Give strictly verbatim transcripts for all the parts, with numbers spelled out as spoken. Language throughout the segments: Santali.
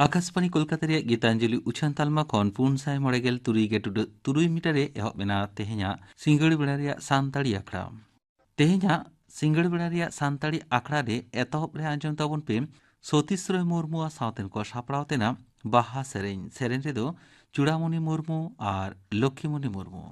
ᱟᱠᱟᱥᱵᱟᱬᱤ ᱠᱳᱞᱠᱟᱛᱟ ᱨᱮᱭᱟᱜ ᱜᱤᱛᱟᱧᱡᱚᱞᱤ ᱩᱪᱷᱟᱹᱱ ᱛᱟᱞᱢᱟ ᱠᱷᱚᱱ ᱯᱩᱱ ᱥᱟᱭ ᱢᱚᱬᱮ ᱜᱮᱞ ᱛᱩᱨᱩᱭ ᱜᱮ ᱴᱩᱰᱟᱹᱜ ᱛᱩᱨᱩᱭ ᱢᱤᱴᱟᱨ ᱨᱮ ᱮᱦᱚᱵ ᱮᱱᱟ ᱛᱮᱦᱮᱧᱟᱜ ᱥᱤᱸᱜᱟᱹᱲ ᱵᱮᱲᱟ ᱨᱮᱭᱟᱜ ᱥᱟᱱᱛᱟᱲᱤ ᱟᱠᱷᱲᱟ᱾ ᱛᱮᱦᱮᱧᱟᱜ ᱥᱤᱸᱜᱟᱹᱲ ᱵᱮᱲᱟ ᱨᱮᱭᱟᱜ ᱥᱟᱱᱛᱟᱲᱤ ᱟᱠᱷᱲᱟ ᱨᱮ ᱮᱛᱚᱦᱚᱵ ᱨᱮ ᱟᱸᱡᱚᱢ ᱛᱟᱵᱚᱱ ᱯᱮ ᱥᱚᱛᱤᱥ ᱨᱚᱭ ᱢᱩᱨᱢᱩᱣᱟᱜ ᱥᱟᱶᱛᱮᱱ ᱠᱚ ᱥᱟᱯᱲᱟᱣ ᱛᱮᱱᱟᱜ ᱵᱟᱦᱟ ᱥᱮᱨᱮᱧ᱾ ᱥᱮᱨᱮᱧ ᱨᱮᱫᱚ ᱪᱩᱲᱟᱢᱚᱱᱤ ᱢᱩᱨᱢᱩ ᱟᱨ ᱞᱚᱠᱠᱷᱤᱢᱚᱱᱤ ᱢᱩᱨᱢᱩ᱾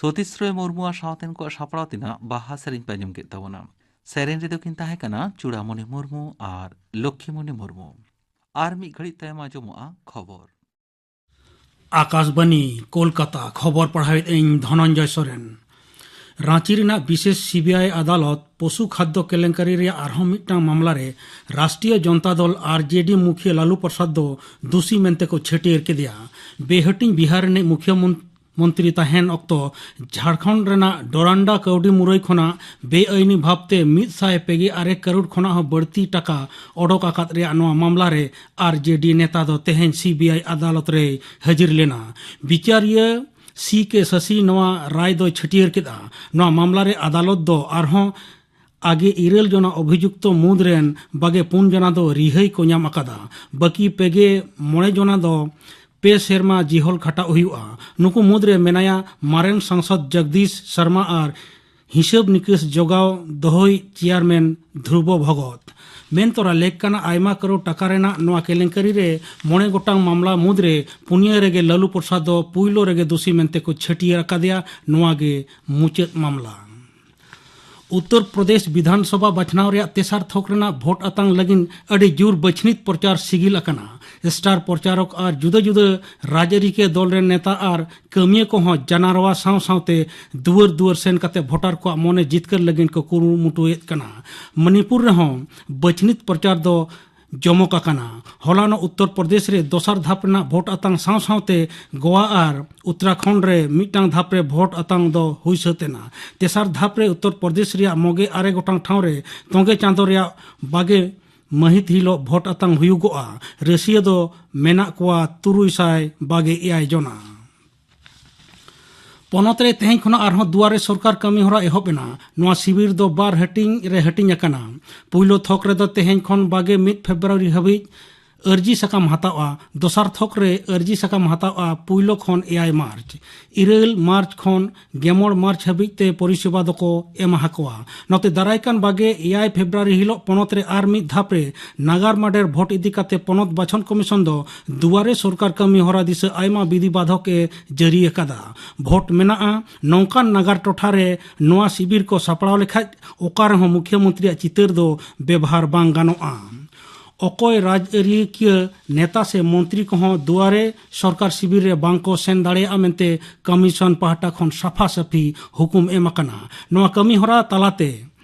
ᱥᱚᱛᱤᱥ ᱨᱚᱭ ᱢᱩᱨᱢᱩᱣᱟᱜ ᱥᱟᱶᱛᱮᱱ ᱠᱚᱣᱟᱜ ᱥᱟᱯᱲᱟᱣ ᱛᱮᱱᱟᱜ ᱵᱟᱦᱟ ᱥᱮᱨᱮᱧ ᱯᱮ ᱟᱸᱡᱚᱢ ᱠᱮᱫ ᱛᱟᱵᱚᱱᱟ᱾ ᱥᱮᱨᱮᱧ ᱨᱮᱫᱚ ᱠᱤᱱ ᱛᱟᱦᱮᱸ ᱠᱟᱱᱟ ᱪᱩᱲᱟᱢᱚᱱᱤ ᱢᱩᱨᱢᱩ ᱟᱨ ᱞᱚᱠᱠᱷᱤᱢᱚᱱᱤ ᱢᱩᱨᱢᱩ᱾ ᱟᱨ ᱢᱤᱫ ᱜᱷᱟᱹᱲᱤᱡ ᱛᱟᱭᱚᱢ ᱟᱸᱡᱚᱢᱚᱜᱼᱟ ᱠᱷᱚᱵᱚᱨ᱾ ᱟᱠᱟᱥᱵᱟᱱᱤ, ᱠᱳᱞᱠᱟᱛᱟ᱾ ᱠᱷᱚᱵᱚᱨ ᱯᱟᱲᱦᱟᱣᱮᱫ ᱟᱹᱧ ᱫᱷᱚᱱᱚᱱᱡᱚᱭ ᱥᱚᱨᱮᱱ᱾ ᱨᱟᱸᱪᱤ ᱨᱮᱱᱟᱜ ᱵᱤᱥᱮᱥ ᱥᱤᱵᱤᱟᱭ ᱟᱫᱟᱞᱚᱛ ᱯᱚᱥᱩ ᱠᱷᱟᱫᱽᱫᱚ ᱠᱮᱞᱮᱝᱠᱟᱨᱤ ᱨᱮᱭᱟᱜ ᱟᱨᱦᱚᱸ ᱢᱤᱫᱴᱟᱝ ᱢᱟᱢᱞᱟ ᱨᱮ ᱨᱟᱥᱴᱨᱤᱭᱚ ᱡᱚᱱᱛᱟ ᱫᱚᱞ, ᱟᱨ ᱡᱮ ᱰᱤ, ᱢᱩᱠᱷᱤᱭᱟᱹ ᱞᱟᱞᱩ ᱯᱨᱚᱥᱟᱫᱽ ᱫᱚ ᱫᱩᱥᱤ ᱢᱮᱱᱛᱮ ᱠᱚ ᱪᱷᱟᱹᱴᱭᱟᱹᱨ ᱠᱮᱫᱮᱭᱟ᱾ ᱵᱮᱦᱟᱹᱴᱤᱧ ᱵᱤᱦᱟᱨ ᱨᱤᱱᱤᱡ ᱢᱩᱠᱷᱭᱟᱹ ᱢᱚᱱ-, ᱢᱚᱱᱛᱨᱤ ᱛᱟᱦᱮᱱ ᱚᱠᱛᱚ ᱡᱷᱟᱲᱠᱷᱚᱸᱰ ᱨᱮᱱᱟᱜ ᱰᱚᱨᱟᱱᱰᱟ ᱠᱟᱹᱣᱰᱤ ᱢᱩᱨᱟᱹᱭ ᱠᱷᱚᱱᱟᱜ ᱵᱮᱟᱹᱭᱤᱱᱤ ᱵᱷᱟᱵᱽᱛᱮ ᱢᱤᱫ ᱥᱟᱭ ᱯᱮ ᱜᱮᱞ ᱟᱨᱮ ᱠᱟᱨᱳᱲ ᱠᱷᱚᱱᱟᱜ ᱦᱚᱸ ᱵᱟᱹᱲᱛᱤ ᱴᱟᱠᱟ ᱚᱰᱚᱠ ᱟᱠᱟᱫ ᱨᱮᱭᱟᱜ ᱱᱚᱣᱟ ᱢᱟᱢᱞᱟ ᱨᱮ ᱟᱨ ᱡᱮ ᱰᱤ ᱱᱮᱛᱟ ᱫᱚ ᱛᱮᱦᱮᱧ ᱥᱤ ᱵᱤ ᱟᱭ ᱟᱫᱟᱞᱚᱛ ᱨᱮᱭ ᱦᱟᱹᱡᱤᱨ ᱞᱮᱱᱟ᱾ ᱵᱤᱪᱟᱹᱨᱤᱭᱟᱹ ᱥᱤ ᱠᱮ ᱥᱟᱥᱤ ᱱᱚᱣᱟ ᱨᱟᱭ ᱫᱚᱭ ᱪᱷᱟᱹᱴᱭᱟᱹᱨ ᱠᱮᱫᱼᱟ᱾ ᱱᱚᱣᱟ ᱢᱟᱢᱞᱟ ᱨᱮ ᱟᱫᱟᱞᱚᱛ ᱫᱚ ᱟᱨᱦᱚᱸ ᱟᱜᱮ ᱤᱨᱟᱹᱞ ᱡᱚᱱᱟ ᱚᱵᱷᱤᱡᱩᱠᱛᱚ ᱢᱩᱫᱽ ᱨᱮᱱ ᱵᱟᱜᱮ ᱯᱩᱱ ᱡᱚᱱᱟ ᱫᱚ ᱨᱤᱦᱟᱹᱭ ᱠᱚ ᱧᱟᱢ ᱟᱠᱟᱫᱟ᱾ ᱵᱟᱹᱠᱤ ᱯᱮᱜᱮ ᱢᱚᱬᱮ ᱡᱚᱱᱟ ᱫᱚ ᱯᱮ ᱥᱮᱨᱢᱟ ᱡᱤᱦᱚᱞ ᱠᱷᱟᱴᱟᱜ ᱦᱩᱭᱩᱜᱼᱟ᱾ ᱱᱩᱠᱩ ᱢᱩᱫᱽᱨᱮ ᱢᱮᱱᱟᱭᱟ ᱢᱟᱨᱮᱱ ᱥᱟᱝᱥᱚᱫᱽ ᱡᱚᱜᱽᱫᱤᱥ ᱥᱚᱨᱢᱟ ᱟᱨ ᱦᱤᱥᱟᱹᱵ ᱱᱤᱠᱟᱹᱥ ᱡᱚᱜᱟᱣ ᱫᱚᱦᱚᱭ ᱪᱮᱭᱟᱨᱢᱮᱱ ᱫᱷᱨᱩᱵᱚ ᱵᱷᱚᱜᱚᱛ᱾ ᱢᱮᱱ ᱛᱚᱨᱟ ᱞᱮᱠ ᱠᱟᱱᱟ, ᱟᱭᱢᱟ ᱠᱟᱨᱳᱲ ᱴᱟᱠᱟ ᱨᱮᱱᱟᱜ ᱱᱚᱣᱟ ᱠᱮᱞᱮᱝᱠᱟᱨᱤ ᱨᱮ ᱢᱚᱬᱮ ᱜᱚᱴᱟᱝ ᱢᱟᱢᱞᱟ ᱢᱩᱫᱽᱨᱮ ᱯᱩᱱᱭᱟᱹ ᱨᱮᱜᱮ ᱞᱟᱞᱩ ᱯᱨᱚᱥᱟᱫᱽ ᱫᱚ ᱯᱩᱭᱞᱩ ᱨᱮᱜᱮ ᱫᱩᱥᱤ ᱢᱮᱱᱛᱮ ᱠᱚ ᱪᱷᱟᱹᱴᱭᱟᱹᱨ ᱟᱠᱟᱫᱮᱭᱟ᱾ ᱱᱚᱣᱟ ᱜᱮ ᱢᱩᱪᱟᱹᱫ ᱢᱟᱢᱞᱟ᱾ ᱩᱛᱛᱚᱨ ᱯᱨᱚᱫᱮᱥ ᱵᱤᱫᱷᱟᱱ ᱥᱚᱵᱷᱟ ᱵᱟᱪᱷᱱᱟᱣ ᱨᱮᱭᱟᱜ ᱛᱮᱥᱟᱨ ᱛᱷᱚᱠ ᱨᱮᱱᱟᱜ ᱵᱷᱳᱴ ᱟᱛᱟᱝ ᱞᱟᱹᱜᱤᱫ ᱟᱹᱰᱤ ᱡᱳᱨ ᱵᱟᱹᱪᱷᱱᱤᱛ ᱯᱨᱚᱪᱟᱨ ᱥᱤᱜᱤᱞ ᱟᱠᱟᱱᱟ᱾ ᱥᱴᱟᱨ ᱯᱨᱚᱪᱟᱨᱚᱠ ᱟᱨ ᱡᱩᱫᱟᱹ ᱡᱩᱫᱟᱹ ᱨᱟᱡᱽᱟᱹᱨᱤ ᱠᱮ ᱫᱚᱞ ᱨᱮᱱ ᱱᱮᱛᱟ ᱟᱨ ᱠᱟᱹᱢᱤᱭᱟᱹ ᱠᱚᱦᱚᱸ ᱡᱟᱱᱟᱨᱣᱟ ᱥᱟᱶ ᱥᱟᱶᱛᱮ ᱫᱩᱣᱟᱹᱨ ᱫᱩᱣᱟᱹᱨ ᱥᱮᱱ ᱠᱟᱛᱮ ᱵᱷᱳᱴᱟᱨ ᱠᱚᱣᱟᱜ ᱢᱚᱱᱮ ᱡᱤᱛᱠᱟᱹᱨ ᱞᱟᱹᱜᱤᱫ ᱠᱚ ᱠᱩᱨᱩᱢᱩᱴᱩᱭᱮᱫ ᱠᱟᱱᱟ᱾ ᱢᱚᱱᱤᱯᱩᱨ ᱨᱮᱦᱚᱸ ᱵᱟᱹᱪᱷᱱᱤᱛ ᱯᱨᱚᱪᱟᱨ ᱫᱚ ᱡᱚᱢᱚᱠ ᱟᱠᱟᱱᱟ᱾ ᱦᱚᱞᱟᱱᱚᱜ ᱩᱛᱛᱚᱨ ᱯᱨᱚᱫᱮᱥ ᱨᱮ ᱫᱚᱥᱟᱨ ᱫᱷᱟᱯ ᱨᱮᱱᱟᱜ ᱵᱷᱳᱴ ᱟᱛᱟᱝ ᱥᱟᱶ ᱥᱟᱶᱛᱮ ᱜᱳᱣᱟ ᱟᱨ ᱩᱛᱛᱚᱨᱟᱠᱷᱚᱸᱰ ᱨᱮ ᱢᱤᱫᱴᱟᱝ ᱫᱷᱟᱯ ᱨᱮ ᱵᱷᱳᱴ ᱟᱛᱟᱝ ᱫᱚ ᱦᱩᱭ ᱥᱟᱹᱛ ᱮᱱᱟ᱾ ᱛᱮᱥᱟᱨ ᱫᱷᱟᱯ ᱨᱮ ᱩᱛᱛᱚᱨ ᱯᱨᱚᱫᱮᱥ ᱨᱮᱭᱟᱜ ᱢᱚᱜᱮ ᱟᱨᱮ ᱜᱚᱴᱟᱝ ᱴᱷᱟᱶ ᱨᱮ ᱛᱚᱸᱜᱮ ᱪᱟᱸᱫᱚ ᱨᱮᱭᱟᱜ ᱵᱟᱜᱮ ᱢᱟᱹᱦᱤᱛ ᱦᱤᱞᱳᱜ ᱵᱷᱳᱴ ᱟᱛᱟᱝ ᱦᱩᱭᱩᱜᱚᱜᱼᱟ᱾ ᱨᱟᱹᱥᱤᱭᱟᱹ ᱫᱚ ᱢᱮᱱᱟᱜ ᱠᱚᱣᱟ ᱛᱩᱨᱩᱭ ᱥᱟᱭ ᱵᱟᱜᱮ ᱮᱭᱟᱭ ᱡᱚᱱᱟ᱾ ᱯᱚᱱᱚᱛ ᱨᱮ ᱛᱮᱦᱮᱧ ᱠᱷᱚᱱᱟᱜ ᱟᱨᱦᱚᱸ ᱫᱩᱣᱟᱨᱮ ᱥᱚᱨᱠᱟᱨ ᱠᱟᱹᱢᱤ ᱦᱚᱨᱟ ᱮᱦᱚᱵ ᱮᱱᱟ᱾ ᱱᱚᱣᱟ ᱥᱤᱵᱤᱨ ᱫᱚ ᱵᱟᱨ ᱦᱟᱹᱴᱤᱧ ᱨᱮ ᱦᱟᱹᱴᱤᱧ ᱟᱠᱟᱱᱟ᱾ ᱯᱩᱭᱞᱩ ᱛᱷᱚᱠ ᱨᱮᱫᱚ ᱛᱮᱦᱮᱧ ᱠᱷᱚᱱ ᱵᱟᱜᱮ ᱢᱤᱫ ᱯᱷᱮᱵᱽᱨᱩᱣᱟᱨᱤ ᱦᱟᱹᱵᱤᱡ ᱟᱹᱨᱡᱤ ᱥᱟᱠᱟᱢ ᱦᱟᱛᱟᱣᱼᱟ᱾ ᱫᱚᱥᱟᱨ ᱛᱷᱚᱠ ᱨᱮ ᱟᱹᱨᱡᱤ ᱥᱟᱠᱟᱢ ᱦᱟᱛᱟᱣᱼᱟ ᱯᱩᱭᱞᱩ ᱠᱷᱚᱱ ᱮᱭᱟᱭ ᱢᱟᱨᱪ᱾ ᱤᱨᱟᱹᱞ ᱢᱟᱨᱪ ᱠᱷᱚᱱ ᱜᱮᱢᱚᱬ ᱢᱟᱨᱪ ᱦᱟᱹᱵᱤᱡ ᱛᱮ ᱯᱚᱨᱤᱥᱮᱵᱟ ᱫᱚᱠᱚ ᱮᱢᱟ ᱦᱟᱠᱚᱣᱟ᱾ ᱱᱚᱛᱮ ᱫᱟᱨᱟᱭ ᱠᱟᱱ ᱵᱟᱜᱮ ᱮᱭᱟᱭ ᱯᱷᱮᱵᱽᱨᱩᱣᱟᱨᱤ ᱦᱤᱞᱳᱜ ᱯᱚᱱᱚᱛ ᱨᱮ ᱟᱨ ᱢᱤᱫ ᱫᱷᱟᱯ ᱨᱮ ᱱᱟᱜᱟᱨ ᱢᱟᱰᱮᱨ ᱵᱷᱳᱴ ᱤᱫᱤ ᱠᱟᱛᱮ ᱯᱚᱱᱚᱛ ᱵᱟᱪᱷᱚᱱ ᱠᱚᱢᱤᱥᱚᱱ ᱫᱚ ᱫᱩᱣᱟᱨᱮ ᱥᱚᱨᱠᱟᱨ ᱠᱟᱹᱢᱤ ᱦᱚᱨᱟ ᱫᱤᱥᱟᱹ ᱟᱭᱢᱟ ᱵᱤᱫᱷᱤ ᱵᱟᱫᱷᱚᱠ ᱮ ᱡᱟᱹᱨᱤ ᱟᱠᱟᱫᱟ᱾ ᱵᱷᱳᱴ ᱢᱮᱱᱟᱜᱼᱟ ᱱᱚᱝᱠᱟᱱ ᱱᱟᱜᱟᱨ ᱴᱚᱴᱷᱟ ᱨᱮ ᱱᱚᱣᱟ ᱥᱤᱵᱤᱨ ᱠᱚ ᱥᱟᱯᱲᱟᱣ ᱞᱮᱠᱷᱟᱡ ᱚᱠᱟ ᱨᱮᱦᱚᱸ ᱢᱩᱠᱷᱭᱟᱹᱢᱚᱱᱛᱨᱤᱭᱟᱜ ᱪᱤᱛᱟᱹᱨ ᱫᱚ ᱵᱮᱵᱷᱟᱨ ᱵᱟᱝ ᱜᱟᱱᱚᱜᱼᱟ᱾ ᱚᱠᱚᱭ ᱨᱟᱡᱽᱟᱹᱨᱤᱠᱤᱭᱟᱹ ᱱᱮᱛᱟ ᱥᱮ ᱢᱚᱱᱛᱨᱤ ᱠᱚᱦᱚᱸ ᱫᱩᱣᱟᱨᱮ ᱥᱚᱨᱠᱟᱨ ᱥᱤᱵᱤᱨ ᱨᱮ ᱵᱟᱝ ᱠᱚ ᱥᱮᱱ ᱫᱟᱲᱮᱭᱟᱜᱼᱟ ᱢᱮᱱᱛᱮ ᱠᱚᱢᱤᱥᱚᱱ ᱯᱟᱦᱴᱟ ᱠᱷᱚᱱ ᱥᱟᱯᱷᱟ ᱥᱟᱹᱯᱷᱤ ᱦᱩᱠᱩᱢ ᱮᱢ ᱟᱠᱟᱱᱟ᱾ ᱱᱚᱣᱟ ᱠᱟᱹᱢᱤ ᱦᱚᱨᱟ ᱛᱟᱞᱟᱛᱮ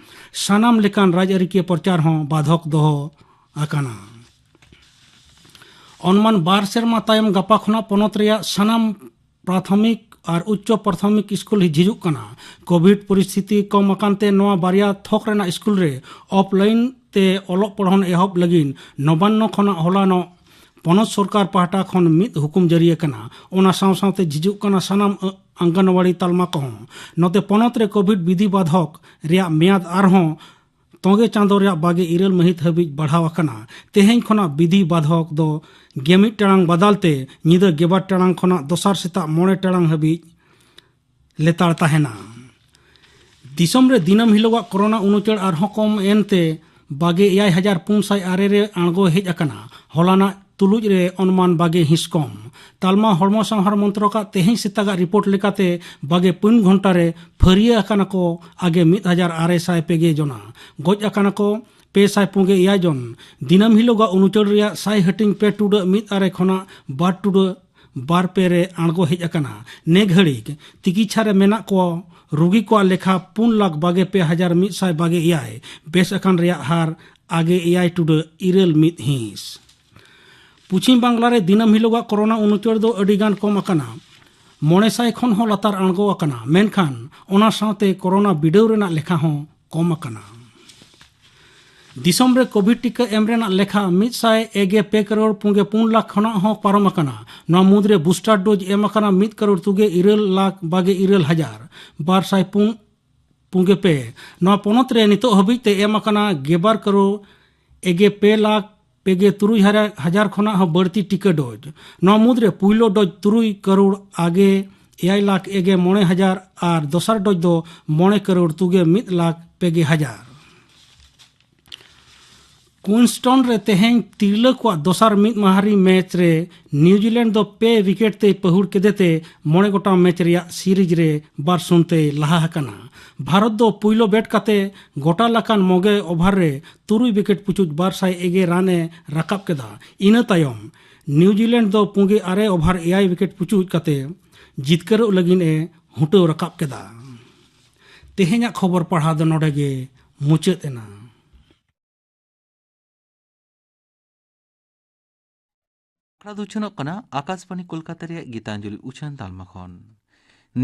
ᱥᱟᱱᱟᱢ ᱞᱮᱠᱟᱱ ᱨᱟᱡᱽᱟᱹᱨᱤᱠᱤᱭᱟᱹ ᱯᱨᱚᱪᱟᱨ ᱦᱚᱸ ᱵᱟᱫᱷᱚᱠ ᱫᱚᱦᱚ ᱟᱠᱟᱱᱟ᱾ ᱚᱱᱢᱟᱱ ᱵᱟᱨ ᱥᱮᱨᱢᱟ ᱛᱟᱭᱚᱢ ᱜᱟᱯᱟ ᱠᱷᱚᱱᱟᱜ ᱯᱚᱱᱚᱛ ᱨᱮᱭᱟᱜ ᱥᱟᱱᱟᱢ ᱯᱨᱟᱛᱷᱚᱢᱤᱠ ᱟᱨ ᱩᱪᱪᱚ ᱯᱨᱟᱛᱷᱚᱢᱤᱠ ᱥᱠᱩᱞ ᱡᱷᱤᱡᱩᱜ ᱠᱟᱱᱟ᱾ ᱠᱳᱵᱷᱤᱰ ᱯᱚᱨᱤᱥᱛᱷᱤᱛᱤ ᱠᱚᱢ ᱟᱠᱟᱱ ᱛᱮ ᱱᱚᱣᱟ ᱵᱟᱨᱭᱟ ᱛᱷᱚᱠ ᱨᱮᱱᱟᱜ ᱥᱠᱩᱞ ᱨᱮ ᱚᱯᱷᱞᱟᱭᱤᱱ ᱛᱮ ᱚᱞᱚᱜ ᱯᱚᱲᱦᱚᱱ ᱮᱦᱚᱵ ᱞᱟᱹᱜᱤᱫ ᱱᱚᱵᱟᱱᱱᱚ ᱠᱷᱚᱱᱟᱜ ᱦᱚᱞᱟᱱᱚᱜ ᱯᱚᱱᱚᱛ ᱥᱚᱨᱠᱟᱨ ᱯᱟᱦᱴᱟ ᱠᱷᱚᱱ ᱢᱤᱫ ᱦᱩᱠᱩᱢ ᱡᱟᱹᱨᱤ ᱟᱠᱟᱱᱟ᱾ ᱚᱱᱟ ᱥᱟᱶ ᱥᱟᱶᱛᱮ ᱡᱷᱤᱡᱩᱜ ᱠᱟᱱᱟ ᱥᱟᱱᱟᱢ ᱟᱹ-, ᱟᱝᱜᱟᱱᱣᱟᱲᱤ ᱛᱟᱞᱢᱟ ᱠᱚᱦᱚᱸ᱾ ᱱᱚᱛᱮ ᱯᱚᱱᱚᱛ ᱨᱮ ᱠᱳᱵᱷᱤᱰ ᱵᱤᱫᱷᱤ ᱵᱟᱫᱷᱚᱠ ᱨᱮᱭᱟᱜ ᱢᱮᱭᱟᱫ ᱟᱨᱦᱚᱸ ᱛᱚᱸᱜᱮ ᱪᱟᱸᱫᱚ ᱨᱮᱭᱟᱜ ᱵᱟᱜᱮ ᱤᱨᱟᱹᱞ ᱢᱟᱹᱦᱤᱛ ᱦᱟᱹᱵᱤᱡ ᱵᱟᱲᱦᱟᱣ ᱟᱠᱟᱱᱟ᱾ ᱛᱮᱦᱮᱧ ᱠᱷᱚᱱᱟᱜ ᱵᱤᱫᱷᱤ ᱵᱟᱫᱷᱚᱠ ᱫᱚ ᱜᱮᱢᱤᱫ ᱴᱟᱲᱟᱝ ᱵᱟᱫᱟᱞ ᱛᱮ ᱧᱤᱫᱟᱹ ᱜᱮᱵᱟᱨ ᱴᱟᱲᱟᱝ ᱠᱷᱚᱱᱟᱜ ᱫᱚᱥᱟᱨ ᱥᱮᱛᱟᱜ ᱢᱚᱬᱮ ᱴᱟᱲᱟᱝ ᱦᱟᱹᱵᱤᱡ ᱞᱮᱛᱟᱲ ᱛᱟᱦᱮᱱᱟ᱾ ᱫᱤᱥᱚᱢ ᱨᱮ ᱫᱤᱱᱟᱹᱢ ᱦᱤᱞᱳᱜᱟᱜ ᱠᱳᱨᱳᱱᱟ ᱩᱱᱩᱪᱟᱹᱲ ᱟᱨᱦᱚᱸ ᱠᱚᱢ ᱮᱱᱛᱮ ᱵᱟᱜᱮ ᱮᱭᱟᱭ ᱦᱟᱡᱟᱨ ᱯᱩᱱ ᱥᱟᱭ ᱟᱨᱮ ᱨᱮ ᱟᱬᱜᱚ ᱦᱮᱡ ᱟᱠᱟᱱᱟ᱾ ᱦᱚᱞᱟᱱᱟᱜ ᱛᱩᱞᱩᱡ ᱨᱮ ᱚᱱᱢᱟᱱ ᱵᱟᱜᱮ ᱦᱤᱸᱥ ᱠᱚᱢ᱾ ᱛᱟᱞᱢᱟ ᱦᱚᱲᱢᱚ ᱥᱟᱶᱦᱟᱨ ᱢᱚᱱᱛᱨᱚᱠᱟᱜ ᱛᱮᱦᱮᱧ ᱥᱮᱛᱟᱜᱟᱜ ᱨᱤᱯᱳᱨᱴ ᱞᱮᱠᱟᱛᱮ ᱵᱟᱜᱮ ᱯᱩᱱ ᱜᱷᱚᱱᱴᱟ ᱨᱮ ᱯᱷᱟᱹᱨᱭᱟᱹ ᱟᱠᱟᱱᱟ ᱠᱚ ᱟᱜᱮ ᱢᱤᱫ ᱦᱟᱡᱟᱨ ᱟᱨᱮ ᱥᱟᱭ ᱯᱮ ᱜᱮ ᱡᱚᱱᱟ᱾ ᱜᱚᱡ ᱟᱠᱟᱱᱟ ᱠᱚ ᱯᱮ ᱥᱟᱭ ᱯᱩᱱ ᱜᱮ ᱮᱭᱟᱭ ᱡᱚᱱ᱾ ᱫᱤᱱᱟᱹᱢ ᱦᱤᱞᱳᱜᱟᱜ ᱩᱱᱩᱪᱟᱹᱲ ᱨᱮᱭᱟᱜ ᱥᱟᱭ ᱦᱟᱹᱴᱤᱧ ᱯᱮ ᱴᱩᱰᱟᱹᱜ ᱢᱤᱫ ᱟᱨᱮ ᱠᱷᱚᱱᱟᱜ ᱵᱟᱨ ᱴᱩᱰᱟᱹᱜ ᱵᱟᱨ ᱯᱮ ᱨᱮ ᱟᱬᱜᱚ ᱦᱮᱡ ᱟᱠᱟᱱᱟ᱾ ᱱᱮ ᱜᱷᱟᱹᱲᱤᱡ ᱛᱤᱠᱤᱪᱷᱟ ᱨᱮ ᱢᱮᱱᱟᱜ ᱠᱚ ᱨᱩᱜᱤ ᱠᱚᱣᱟᱜ ᱞᱮᱠᱷᱟ ᱯᱩᱱ ᱞᱟᱠᱷ ᱵᱟᱜᱮ ᱯᱮ ᱦᱟᱡᱟᱨ ᱢᱤᱫ ᱥᱟᱭ ᱵᱟᱜᱮ ᱮᱭᱟᱭ᱾ ᱵᱮᱥ ᱟᱠᱟᱱ ᱨᱮᱭᱟᱜ ᱦᱟᱨ ᱟᱜᱮ ᱮᱭᱟᱭ ᱴᱩᱰᱟᱹᱜ ᱤᱨᱟᱹᱞ ᱢᱤᱫ ᱦᱤᱸᱥ᱾ ᱯᱚᱪᱷᱤᱢ ᱵᱟᱝᱞᱟ ᱨᱮ ᱫᱤᱱᱟᱹᱢ ᱦᱤᱞᱳᱜᱟᱜ ᱠᱳᱨᱳᱱᱟ ᱩᱱᱩᱪᱟᱹᱲ ᱫᱚ ᱟᱹᱰᱤ ᱜᱟᱱ ᱠᱚᱢ ᱟᱠᱟᱱᱟ᱾ ᱢᱚᱬᱮ ᱥᱟᱭ ᱠᱷᱚᱱ ᱦᱚᱸ ᱞᱟᱛᱟᱨ ᱟᱬᱜᱚ ᱟᱠᱟᱱᱟ, ᱢᱮᱱᱠᱷᱟᱱ ᱚᱱᱟ ᱥᱟᱶᱛᱮ ᱠᱳᱨᱳᱱᱟ ᱵᱤᱰᱟᱹᱣ ᱨᱮᱱᱟᱜ ᱞᱮᱠᱷᱟ ᱦᱚᱸ ᱠᱚᱢ ᱟᱠᱟᱱᱟ᱾ ᱫᱤᱥᱚᱢ ᱨᱮ ᱠᱳᱵᱷᱤᱰ ᱴᱤᱠᱟᱹ ᱮᱢ ᱨᱮᱱᱟᱜ ᱞᱮᱠᱷᱟ ᱢᱤᱫ ᱥᱟᱭ ᱮᱜᱮ ᱯᱮ ᱠᱟᱨᱳᱲ ᱯᱩᱱᱜᱮ ᱯᱩᱱ ᱞᱟᱠᱷ ᱠᱷᱚᱱᱟᱜ ᱦᱚᱸ ᱯᱟᱨᱚᱢ ᱟᱠᱟᱱᱟ᱾ ᱱᱚᱣᱟ ᱢᱩᱫᱽᱨᱮ ᱵᱩᱥᱴᱟᱨ ᱰᱳᱡᱽ ᱮᱢ ᱟᱠᱟᱱᱟ ᱢᱤᱫ ᱠᱟᱨᱳᱲ ᱛᱩᱜᱮ ᱤᱨᱟᱹᱞ ᱞᱟᱠᱷ ᱵᱟᱜᱮ ᱤᱨᱟᱹᱞ ᱦᱟᱡᱟᱨ ᱵᱟᱨ ᱥᱟᱭ ᱯᱩᱱ ᱯᱩᱱᱜᱮ ᱯᱮ᱾ ᱱᱚᱣᱟ ᱯᱚᱱᱚᱛ ᱨᱮ ᱱᱤᱛᱚᱜ ᱦᱟᱹᱵᱤᱡ ᱛᱮ ᱮᱢ ᱟᱠᱟᱱᱟ ᱜᱮᱵᱟᱨ ᱠᱟᱨᱳᱲ ᱮᱜᱮ ᱯᱮ ᱞᱟᱠᱷ ᱯᱮ ᱜᱮ ᱛᱩᱨᱩᱭ ᱦᱟᱡᱟᱨ ᱠᱷᱚᱱᱟᱜ ᱦᱚᱸ ᱵᱟᱹᱲᱛᱤ ᱴᱤᱠᱟᱹ ᱰᱳᱡᱽ᱾ ᱱᱚᱣᱟ ᱢᱩᱫᱽᱨᱮ ᱯᱩᱭᱞᱩ ᱰᱳᱡᱽ ᱛᱩᱨᱩᱭ ᱠᱟᱨᱳᱲ ᱟᱜᱮ ᱮᱭᱟᱭ ᱞᱟᱠᱷ ᱮᱜᱮ ᱢᱚᱬᱮ ᱦᱟᱡᱟᱨ ᱟᱨ ᱫᱚᱥᱟᱨ ᱰᱳᱡᱽ ᱫᱚ ᱢᱚᱬᱮ ᱠᱟᱨᱳᱲ ᱛᱩᱜᱮ ᱢᱤᱫ ᱞᱟᱠᱷ ᱯᱮ ᱜᱮ ᱦᱟᱡᱟᱨ᱾ ᱠᱩᱭᱤᱱᱥᱴᱚᱱ ᱨᱮ ᱛᱮᱦᱮᱧ ᱛᱤᱨᱞᱟᱹ ᱠᱚᱣᱟᱜ ᱫᱚᱥᱟᱨ ᱢᱤᱫ ᱢᱟᱦᱟᱨᱤ ᱢᱮᱪ ᱨᱮ ᱱᱤᱣᱡᱤᱞᱮᱱᱰ ᱫᱚ ᱯᱮ ᱣᱤᱠᱮᱴ ᱛᱮᱭ ᱯᱟᱹᱦᱩᱲ ᱠᱮᱫᱮ ᱛᱮ ᱢᱚᱬᱮ ᱜᱚᱴᱟᱝ ᱢᱮᱪ ᱨᱮᱭᱟᱜ ᱥᱤᱨᱤᱡᱽ ᱨᱮ ᱵᱟᱨ ᱥᱩᱱ ᱛᱮᱭ ᱞᱟᱦᱟ ᱟᱠᱟᱱᱟ᱾ ᱵᱷᱟᱨᱚᱛ ᱫᱚ ᱯᱩᱭᱞᱩ ᱵᱮᱴ ᱠᱟᱛᱮ ᱜᱚᱴᱟ ᱞᱟᱠᱟᱱ ᱢᱚᱜᱮ ᱳᱵᱷᱟᱨ ᱨᱮ ᱛᱩᱨᱩᱭ ᱣᱤᱠᱮᱴ ᱯᱩᱪᱩᱡ ᱵᱟᱨ ᱥᱟᱭ ᱮᱜᱮ ᱨᱟᱱ ᱮ ᱨᱟᱠᱟᱵ ᱠᱮᱫᱟ᱾ ᱤᱱᱟᱹ ᱛᱟᱭᱚᱢ ᱱᱤᱣᱡᱤᱞᱮᱱᱰ ᱫᱚ ᱯᱩᱸᱜᱮ ᱟᱨᱮ ᱳᱵᱷᱟᱨ ᱮᱭᱟᱭ ᱣᱤᱠᱮᱴ ᱯᱩᱪᱩᱡ ᱠᱟᱛᱮ ᱡᱤᱛᱠᱟᱹᱨᱚᱜ ᱞᱟᱹᱜᱤᱫ ᱮ ᱦᱩᱴᱟᱹᱣ ᱨᱟᱠᱟᱵ ᱠᱮᱫᱟ᱾ ᱛᱮᱦᱮᱧᱟᱜ ᱠᱷᱚᱵᱚᱨ ᱯᱟᱲᱦᱟᱣ ᱫᱚ ᱱᱚᱰᱮ ᱜᱮ ᱢᱩᱪᱟᱹᱫ ᱮᱱᱟ᱾ ᱟᱠᱷᱲᱟ ᱫᱚ ᱩᱪᱷᱟᱹᱱᱚᱜ ᱠᱟᱱᱟ ᱟᱠᱟᱥᱵᱟᱬᱤ ᱠᱳᱞᱠᱟᱛᱟ ᱨᱮᱭᱟᱜ ᱜᱤᱛᱟᱧᱡᱚᱞᱤ ᱩᱪᱷᱟᱹᱱ ᱛᱟᱞᱢᱟ ᱠᱷᱚᱱ᱾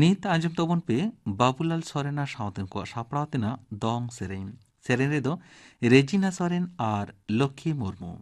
ᱱᱤᱛ ᱟᱸᱡᱚᱢ ᱛᱟᱵᱚᱱ ᱯᱮ ᱵᱟᱵᱩᱞᱟᱞ ᱥᱚᱨᱮᱱ ᱟᱨ ᱥᱟᱶᱛᱮᱱ ᱠᱚᱣᱟᱜ ᱥᱟᱯᱲᱟᱣ ᱛᱮᱱᱟᱜ ᱫᱚᱝ ᱥᱮᱨᱮᱧ᱾ ᱥᱮᱨᱮᱧ ᱨᱮᱫᱚ ᱨᱮᱡᱤᱱᱟ ᱥᱚᱨᱮᱱ ᱟᱨ ᱞᱚᱠᱠᱷᱤ ᱢᱩᱨᱢᱩ᱾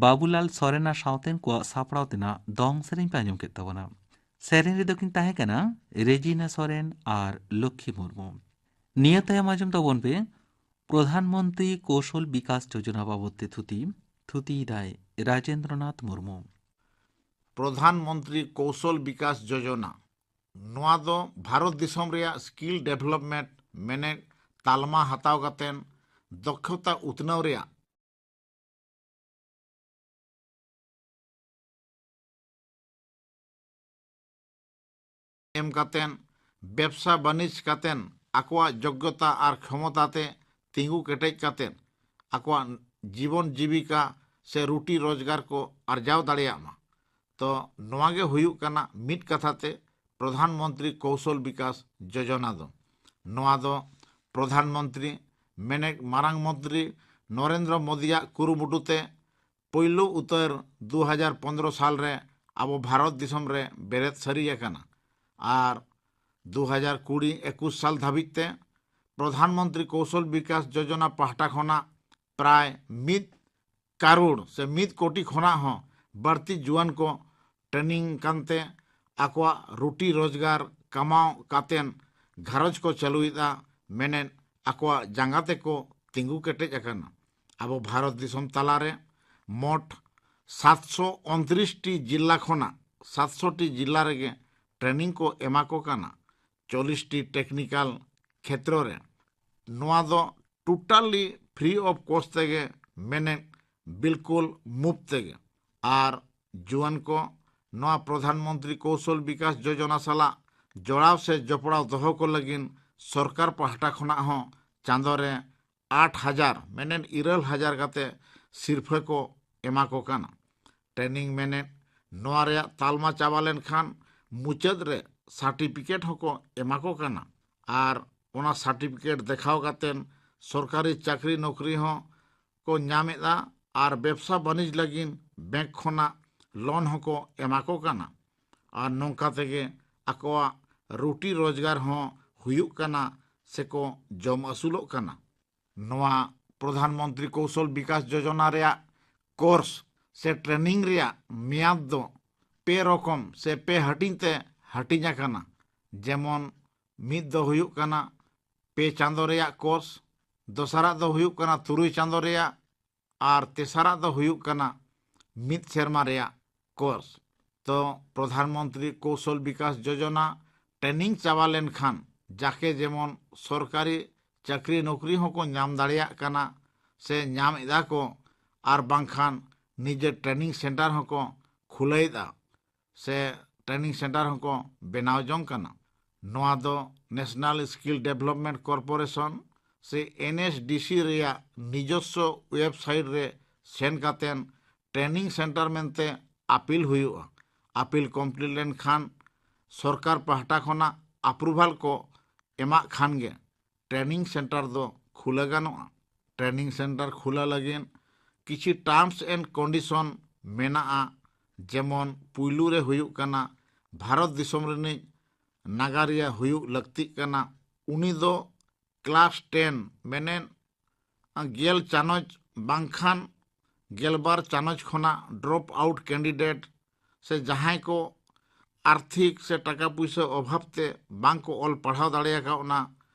ᱵᱟᱵᱩᱞᱟᱞ ᱥᱚᱨᱮᱱ ᱟᱨ ᱥᱟᱶᱛᱮᱱ ᱠᱚᱣᱟᱜ ᱥᱟᱯᱲᱟᱣ ᱛᱮᱱᱟᱜ ᱫᱚᱝ ᱥᱮᱨᱮᱧ ᱯᱮ ᱟᱸᱡᱚᱢ ᱠᱮᱫ ᱛᱟᱵᱚᱱᱟ᱾ ᱥᱮᱨᱮᱧ ᱨᱮᱫᱚ ᱠᱤᱱ ᱛᱟᱦᱮᱸ ᱠᱟᱱᱟ ᱨᱮᱡᱤᱱᱟ ᱥᱚᱨᱮᱱ ᱟᱨ ᱞᱚᱠᱠᱷᱤ ᱢᱩᱨᱢᱩ᱾ ᱱᱤᱭᱟᱹ ᱛᱟᱭᱚᱢ ᱟᱸᱡᱚᱢ ᱛᱟᱵᱚᱱ ᱯᱮ ᱯᱨᱚᱫᱷᱟᱱ ᱢᱚᱱᱛᱨᱤ ᱠᱳᱥᱚᱞ ᱵᱤᱠᱟᱥ ᱡᱳᱡᱚᱱᱟ ᱵᱟᱵᱚᱫ ᱛᱮ ᱛᱷᱩᱛᱤ, ᱛᱷᱩᱛᱤᱭᱮᱫᱟᱭ ᱨᱟᱡᱮᱱᱫᱨᱚᱱᱟᱛᱷ ᱢᱩᱨᱢᱩ᱾ ᱯᱨᱚᱫᱷᱟᱱ ᱢᱚᱱᱛᱨᱤ ᱠᱳᱥᱚᱞ ᱵᱤᱠᱟᱥ ᱡᱳᱡᱚᱱᱟ, ᱱᱚᱣᱟ ᱫᱚ ᱵᱷᱟᱨᱚᱛ ᱫᱤᱥᱚᱢ ᱨᱮᱭᱟᱜ ᱥᱠᱤᱞ ᱰᱮᱵᱷᱞᱚᱯᱢᱮᱱᱴ ᱢᱮᱱᱮᱫ ᱛᱟᱞᱢᱟ ᱦᱟᱛᱟᱣ ᱠᱟᱛᱮᱱ ᱫᱚᱠᱷᱚᱛᱟ ᱩᱛᱱᱟᱹᱣ ᱨᱮᱭᱟᱜ ᱮᱢ ᱠᱟᱛᱮᱱ, ᱵᱮᱵᱽᱥᱟ ᱵᱟᱹᱱᱤᱡᱽ ᱠᱟᱛᱮᱱ, ᱟᱠᱚᱣᱟᱜ ᱡᱳᱜᱽᱜᱚᱛᱟ ᱟᱨ ᱠᱷᱚᱢᱚᱛᱟ ᱛᱮ ᱛᱤᱸᱜᱩ ᱠᱮᱴᱮᱡ ᱠᱟᱛᱮᱱ ᱟᱠᱚᱣᱟᱜ ᱡᱤᱵᱚᱱ ᱡᱤᱵᱤᱠᱟ ᱥᱮ ᱨᱩᱴᱤ ᱨᱳᱡᱽᱜᱟᱨ ᱠᱚ ᱟᱨᱡᱟᱣ ᱫᱟᱲᱮᱭᱟᱜ ᱢᱟ᱾ ᱛᱚ ᱱᱚᱣᱟ ᱜᱮ ᱦᱩᱭᱩᱜ ᱠᱟᱱᱟ ᱢᱤᱫ ᱠᱟᱛᱷᱟ ᱛᱮ ᱯᱨᱚᱫᱷᱟᱱ ᱢᱚᱱᱛᱨᱤ ᱠᱳᱣᱥᱚᱞ ᱵᱤᱠᱟᱥ ᱡᱳᱡᱚᱱᱟ ᱫᱚ᱾ ᱱᱚᱣᱟ ᱫᱚ ᱯᱨᱚᱫᱷᱟᱱ ᱢᱚᱱᱛᱨᱤ ᱢᱮᱱᱮᱠ ᱢᱟᱨᱟᱝ ᱢᱚᱱᱛᱨᱤ ᱱᱚᱨᱮᱱᱫᱨᱚ ᱢᱳᱫᱤᱭᱟᱜ ᱠᱩᱨᱩᱢᱩᱴᱩ ᱛᱮ ᱯᱳᱭᱞᱳ ᱩᱛᱟᱹᱨ ᱫᱩ ᱦᱟᱡᱟᱨ ᱯᱚᱱᱫᱽᱨᱚ ᱥᱟᱞ ᱨᱮ ᱟᱵᱚ ᱵᱷᱟᱨᱚᱛ ᱫᱤᱥᱚᱢ ᱨᱮ ᱵᱮᱨᱮᱫ ᱥᱟᱹᱨᱤ ᱟᱠᱟᱱᱟ᱾ ᱟᱨ ᱫᱩ ᱦᱟᱡᱟᱨ ᱠᱩᱲᱤ ᱮᱠᱩᱥ ᱥᱟᱞ ᱫᱷᱟᱹᱵᱤᱡ ᱛᱮ ᱯᱨᱚᱫᱷᱟᱱ ᱢᱚᱱᱛᱨᱤ ᱠᱳᱣᱥᱚᱞ ᱵᱤᱠᱟᱥ ᱡᱳᱡᱚᱱᱟ ᱯᱟᱦᱴᱟ ᱠᱷᱚᱱᱟᱜ ᱯᱨᱟᱭ ᱢᱤᱫ ᱠᱟᱨᱳᱲ ᱥᱮ ᱢᱤᱫ ᱠᱳᱴᱤ ᱠᱷᱚᱱᱟᱜ ᱦᱚᱸ ᱵᱟᱹᱲᱛᱤ ᱡᱩᱣᱟᱹᱱ ᱠᱚ ᱴᱨᱮᱱᱤᱝ ᱠᱟᱱᱛᱮ ᱟᱠᱚᱣᱟᱜ ᱨᱩᱴᱤ ᱨᱳᱡᱽᱜᱟᱨ ᱠᱟᱢᱟᱣ ᱠᱟᱛᱮᱱ ᱜᱷᱟᱨᱚᱸᱡᱽ ᱠᱚ ᱪᱟᱹᱞᱩᱭᱮᱫᱟ, ᱢᱮᱱᱮᱫ ᱟᱠᱚᱣᱟᱜ ᱡᱟᱸᱜᱟ ᱛᱮᱠᱚ ᱛᱤᱸᱜᱩ ᱠᱮᱴᱮᱡ ᱟᱠᱟᱱᱟ᱾ ᱟᱵᱚ ᱵᱷᱟᱨᱚᱛ ᱫᱤᱥᱚᱢ ᱛᱟᱞᱟᱨᱮ ᱢᱳᱴ ᱥᱟᱛᱥᱚ ᱩᱱᱛᱨᱤᱥ ᱴᱤ ᱡᱤᱞᱟ ᱠᱷᱚᱱᱟᱜ ᱥᱟᱛᱥᱚ ᱴᱤ ᱡᱤᱞᱟ ᱨᱮᱜᱮ ᱴᱨᱮᱱᱤᱝ ᱠᱚ ᱮᱢᱟ ᱠᱚ ᱠᱟᱱᱟ, ᱪᱚᱞᱞᱤᱥ ᱴᱤ ᱴᱮᱠᱱᱤᱠᱟᱞ ᱠᱷᱮᱛᱨᱚ ᱨᱮ᱾ ᱱᱚᱣᱟ ᱫᱚ totally free of cost ᱛᱮᱜᱮ, ᱢᱮᱱᱮᱫ ᱵᱤᱞᱠᱩᱞ ᱢᱩᱯᱛ ᱛᱮᱜᱮ᱾ ᱟᱨ ᱡᱩᱣᱟᱹᱱ ᱠᱚ ᱱᱚᱣᱟ ᱯᱨᱚᱫᱷᱟᱱ ᱢᱚᱱᱛᱨᱤ ᱠᱳᱣᱥᱚᱞ ᱵᱤᱠᱟᱥ ᱡᱳᱡᱚᱱᱟ ᱥᱟᱞᱟᱜ ᱡᱚᱲᱟᱣ ᱥᱮ ᱡᱚᱯᱲᱟᱣ ᱫᱚᱦᱚ ᱠᱚ ᱞᱟᱹᱜᱤᱫ ᱥᱚᱨᱠᱟᱨ ᱯᱟᱦᱴᱟ ᱠᱷᱚᱱᱟᱜ ᱦᱚᱸ ᱪᱟᱸᱫᱚ ᱨᱮ ᱟᱴ ᱦᱟᱡᱟᱨ, ᱢᱮᱱᱮᱫ ᱤᱨᱟᱹᱞ ᱦᱟᱡᱟᱨ ᱠᱟᱛᱮ ᱥᱤᱨᱯᱷᱟᱹ ᱠᱚ ᱮᱢᱟ ᱠᱚ ᱠᱟᱱᱟ᱾ ᱴᱨᱮᱱᱤᱝ ᱢᱮᱱᱮᱫ ᱱᱚᱣᱟ ᱨᱮᱭᱟᱜ ᱛᱟᱞᱢᱟ ᱪᱟᱵᱟ ᱞᱮᱱᱠᱷᱟᱱ ᱢᱩᱪᱟᱹᱫ ᱨᱮ ᱥᱟᱨᱴᱤᱯᱷᱤᱠᱮᱴ ᱦᱚᱸᱠᱚ ᱮᱢᱟ ᱠᱚ ᱠᱟᱱᱟ᱾ ᱟᱨ ᱚᱱᱟ ᱥᱟᱨᱴᱤᱯᱷᱤᱠᱮᱴ ᱫᱮᱠᱷᱟᱣ ᱠᱟᱛᱮᱱ ᱥᱚᱨᱠᱟᱨᱤ ᱪᱟᱹᱠᱨᱤ ᱱᱚᱠᱨᱤ ᱦᱚᱸ ᱠᱚ ᱧᱟᱢᱮᱫᱼᱟ ᱟᱨ ᱵᱮᱵᱽᱥᱟ ᱵᱟᱹᱱᱤᱡᱽ ᱞᱟᱹᱜᱤᱫ ᱵᱮᱝᱠ ᱠᱷᱚᱱᱟᱜ ᱞᱳᱱ ᱦᱚᱸᱠᱚ ᱮᱢᱟ ᱠᱚ ᱠᱟᱱᱟ᱾ ᱟᱨ ᱱᱚᱝᱠᱟ ᱛᱮᱜᱮ ᱟᱠᱚᱣᱟᱜ ᱨᱩᱴᱤ ᱨᱳᱡᱽᱜᱟᱨ ᱦᱚᱸ ᱦᱩᱭᱩᱜ ᱠᱟᱱᱟ ᱥᱮᱠᱚ ᱡᱚᱢ ᱟᱹᱥᱩᱞᱚᱜ ᱠᱟᱱᱟ᱾ ᱱᱚᱣᱟ ᱯᱨᱚᱫᱷᱟᱱ ᱢᱚᱱᱛᱨᱤ ᱠᱳᱣᱥᱚᱞ ᱵᱤᱠᱟᱥ ᱡᱳᱡᱚᱱᱟ ᱨᱮᱭᱟᱜ ᱠᱳᱨᱥ ᱥᱮ ᱴᱨᱮᱱᱤᱝ ᱨᱮᱭᱟᱜ ᱢᱮᱭᱟᱫ ᱫᱚ ᱯᱮ ᱨᱚᱠᱚᱢ ᱥᱮ ᱯᱮ ᱦᱟᱹᱴᱤᱧ ᱛᱮ ᱦᱟᱹᱴᱤᱧ ᱟᱠᱟᱱᱟ᱾ ᱡᱮᱢᱚᱱ ᱢᱤᱫ ᱫᱚ ᱦᱩᱭᱩᱜ ᱠᱟᱱᱟ ᱯᱮ ᱪᱟᱸᱫᱚ ᱨᱮᱭᱟᱜ ᱠᱳᱨᱥ, ᱫᱚᱥᱟᱨᱟᱜ ᱫᱚ ᱦᱩᱭᱩᱜ ᱠᱟᱱᱟ ᱛᱩᱨᱩᱭ ᱪᱟᱸᱫᱚ ᱨᱮᱭᱟᱜ, ᱟᱨ ᱛᱮᱥᱟᱨᱟᱜ ᱫᱚ ᱦᱩᱭᱩᱜ ᱠᱟᱱᱟ ᱢᱤᱫ ᱥᱮᱨᱢᱟ ᱨᱮᱭᱟᱜ ᱠᱳᱨᱥ᱾ ᱛᱚ ᱯᱨᱚᱫᱷᱟᱱ ᱢᱚᱱᱛᱨᱤ ᱠᱳᱣᱥᱚᱞ ᱵᱤᱠᱟᱥ ᱡᱳᱡᱚᱱᱟ ᱴᱨᱮᱱᱤᱝ ᱪᱟᱵᱟ ᱞᱮᱱᱠᱷᱟᱱ ᱡᱟᱠᱮ ᱡᱮᱢᱚᱱ ᱥᱚᱨᱠᱟᱨᱤ ᱪᱟᱹᱠᱨᱤ ᱱᱚᱠᱨᱤ ᱦᱚᱸᱠᱚ ᱧᱟᱢ ᱫᱟᱲᱮᱭᱟᱜ ᱠᱟᱱᱟ ᱥᱮ ᱧᱟᱢ ᱮᱫᱟ ᱠᱚ, ᱟᱨ ᱵᱟᱝᱠᱷᱟᱱ ᱱᱤᱡᱮ ᱴᱨᱮᱱᱤᱝ ᱥᱮᱱᱴᱟᱨ ᱦᱚᱸᱠᱚ ᱠᱷᱩᱞᱟᱹᱣᱮᱫᱼᱟ ᱥᱮ ᱴᱨᱮᱱᱤᱝ ᱥᱮᱱᱴᱟᱨ ᱦᱚᱸᱠᱚ ᱵᱮᱱᱟᱣ ᱡᱚᱝ ᱠᱟᱱᱟ᱾ ᱱᱚᱣᱟ ᱫᱚ ᱱᱮᱥᱱᱟᱞ ᱥᱠᱤᱞ ᱰᱮᱵᱷᱞᱚᱯᱢᱮᱱᱴ ᱠᱚᱨᱯᱳᱨᱮᱥᱚᱱ ᱥᱮ ᱮᱱ ᱮᱥ ᱰᱤ ᱥᱤ ᱨᱮᱭᱟᱜ ᱱᱤᱡᱚᱥᱥᱚ ᱣᱮᱵᱥᱟᱭᱤᱴ ᱨᱮ ᱥᱮᱱ ᱠᱟᱛᱮᱱ ᱴᱨᱮᱱᱤᱝ ᱥᱮᱱᱴᱟᱨ ᱢᱮᱱᱛᱮ ᱟᱯᱤᱞ ᱦᱩᱭᱩᱜᱼᱟ᱾ ᱟᱯᱤᱞ ᱠᱚᱢᱯᱞᱤᱴ ᱞᱮᱱᱠᱷᱟᱱ ᱥᱚᱨᱠᱟᱨ ᱯᱟᱦᱴᱟ ᱠᱷᱚᱱᱟᱜ ᱟᱯᱨᱩᱵᱷᱟᱞ ᱠᱚ ᱮᱢᱟᱜ ᱠᱷᱟᱱ ᱜᱮ ᱴᱨᱮᱱᱤᱝ ᱥᱮᱱᱴᱟᱨ ᱫᱚ ᱠᱷᱩᱞᱟᱹ ᱜᱟᱱᱚᱜᱼᱟ᱾ ᱴᱨᱮᱱᱤᱝ ᱥᱮᱱᱴᱟᱨ ᱠᱷᱩᱞᱟᱹ ᱞᱟᱹᱜᱤᱫ ᱠᱤᱪᱷᱤ ᱴᱟᱨᱢᱥ ᱮᱱᱰ ᱠᱚᱱᱰᱤᱥᱚᱱ ᱢᱮᱱᱟᱜᱼᱟ, ᱡᱮᱢᱚᱱ ᱯᱩᱭᱞᱩ ᱨᱮ ᱦᱩᱭᱩᱜ ᱠᱟᱱᱟ ᱵᱷᱟᱨᱚᱛ ᱫᱤᱥᱚᱢ ᱨᱤᱱᱤᱡ ᱱᱟᱜᱟᱨᱤᱭᱟᱹ ᱦᱩᱭᱩᱜ ᱞᱟᱹᱠᱛᱤᱜ ᱠᱟᱱᱟ᱾ ᱩᱱᱤ ᱫᱚ ᱠᱞᱟᱥ ᱴᱮᱱ ᱢᱮᱱᱮᱫ ᱜᱮᱞ ᱪᱟᱱᱚᱪ ᱵᱟᱝᱠᱷᱟᱱ ᱜᱮᱞᱵᱟᱨ ᱪᱟᱱᱚᱪ ᱠᱷᱚᱱᱟᱜ ᱰᱨᱚᱯ ᱟᱣᱩᱴ ᱠᱮᱱᱰᱤᱰᱮᱴ ᱥᱮ ᱡᱟᱦᱟᱸᱭ ᱠᱚ ᱟᱨᱛᱷᱤᱠ ᱥᱮ ᱴᱟᱠᱟ ᱯᱩᱭᱥᱟᱹ ᱚᱵᱷᱟᱵ ᱛᱮ ᱵᱟᱝ ᱠᱚ ᱚᱞ ᱯᱟᱲᱦᱟᱣ ᱫᱟᱲᱮ ᱟᱠᱟᱣᱱᱟ,